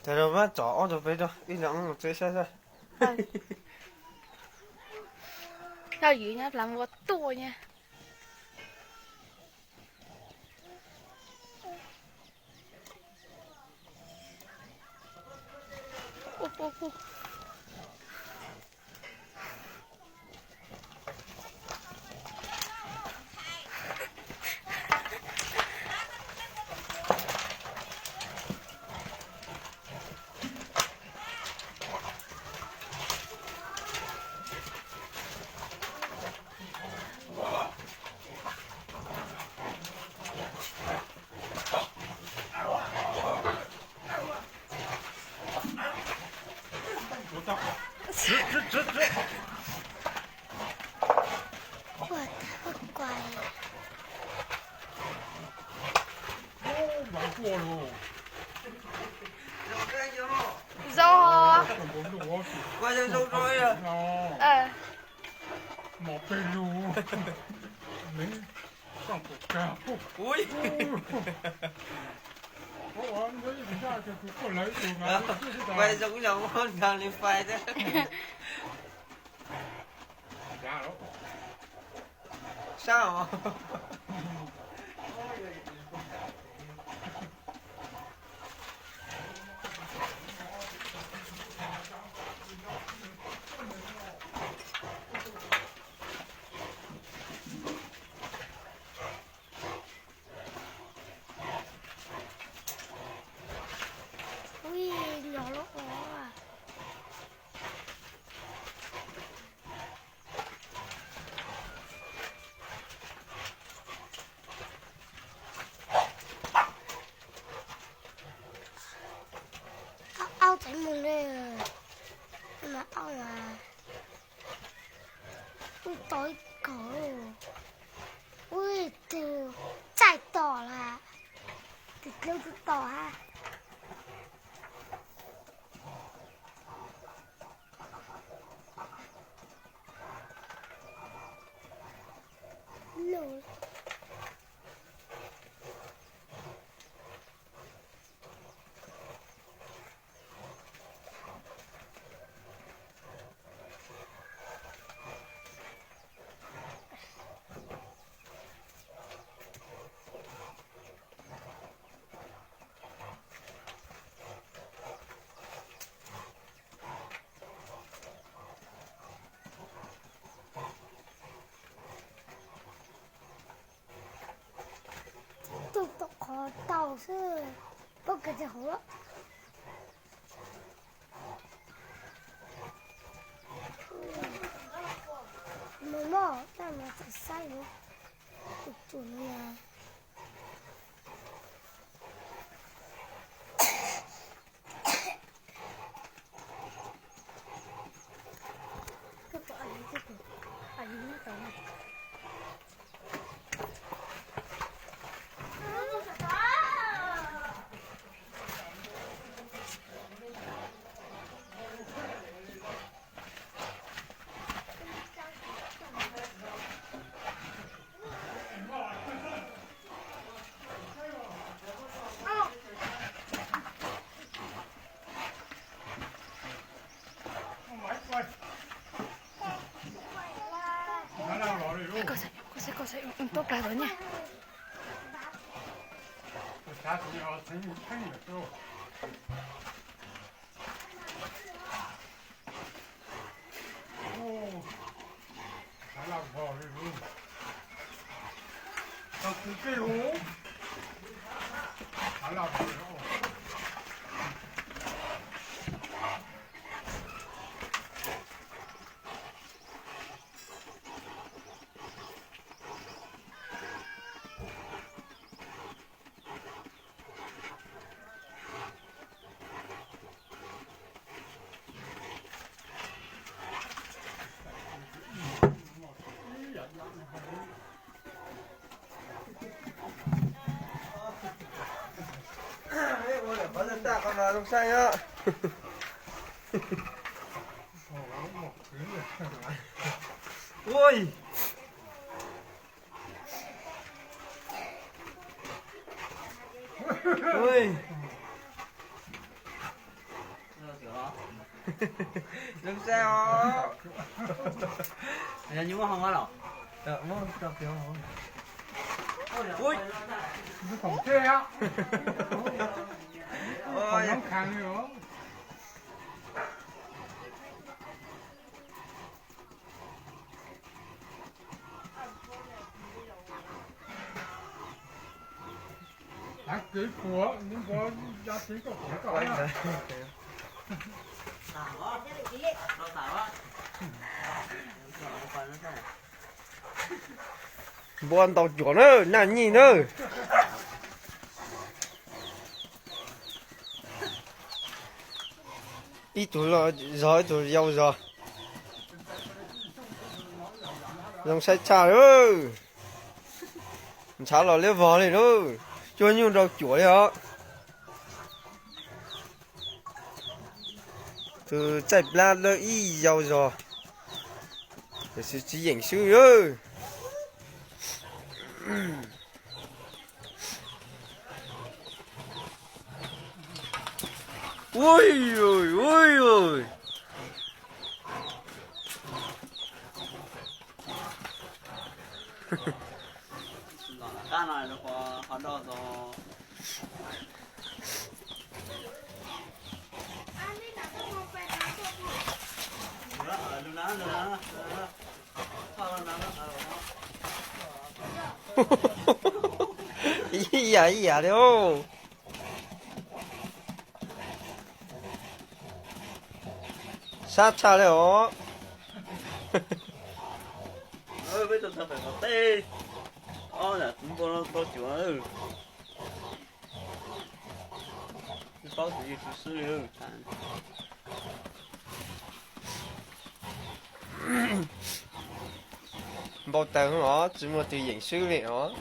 Thaum no pab tsom ob rau peb rau, ib leeg mus tsev saib saib. Yog ywv nyob plav npua tuaj nyab. Zoo. Ui. Quay giống giống ngang li fai thế. Sao? Ui, nyob lub ua. Au, au, txeev mus li. Mas au mas. Ui, tau ib kaum. Ui, tus txaij tom lawm. Tus dlub tus tom ha. Tus tom qhov tau xwb, pob kws tsis hauv lawm. Mus mog, taj mas txawm saib yuav tus tsum no na. Koj saib, koj saib, tuaj plag tod nyaj. Ui. Ui. Zoo saib os. Yog nyuj muab hoo los. Ui. Npua ntaus cuam na, naj nyij na. Ib tug loj zog ib tug yau zog. Zoo saib tshaj lawm. Ntshav los liab vog li lawm. Cuag nyuj nrau cuam li os. Tus txaij plab dawb ib yau zog, tiam sis tsis yeem swb. Ui, ui, ui. Ib yam ib yam li os. Sab tshaj li os. Peb tau txog pem qhov teb, ob yam txiv npua no tau cuam. Paub tus yawg tsis xwb li. Npau taws os, tsis muaj tus yeem swb li os.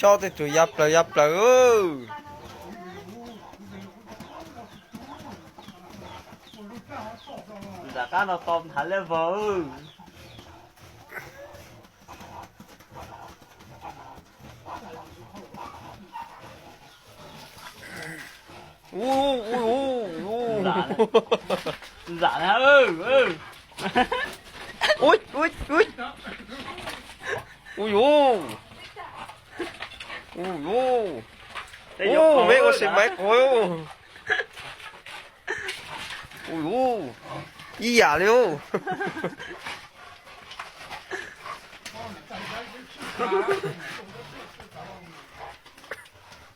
Xyob tej tus ya plaws ya plaws. Nram qab no tau nthaiv liab vog. Ui, ui, ui, ui. Zam na. Ui, ui, ui. Ui, ui. Ui, ui. Ui, meb ua xi maiv quav. Ui, ib yam li.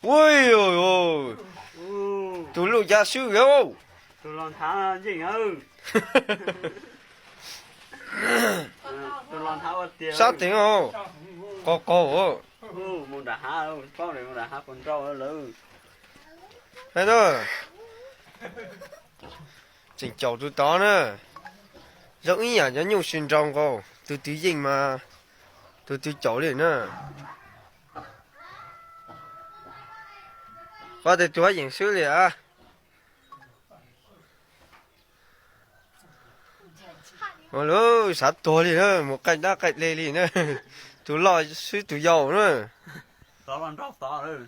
Ui, tus luj ya swb. Sab teev, qaug qaug. Hais na, tseem caum tus tod na. Zoo ib yam cov nyuj sib nraus nkaus, tus twg yeej mas tus twg caum li na. Qhov tias tus haj yeem swb li a. Ua lub sav tuag li na, mus qaij dab qaij deg li na. Tus loj swb tus yau na. Tod los nrog tod lawm.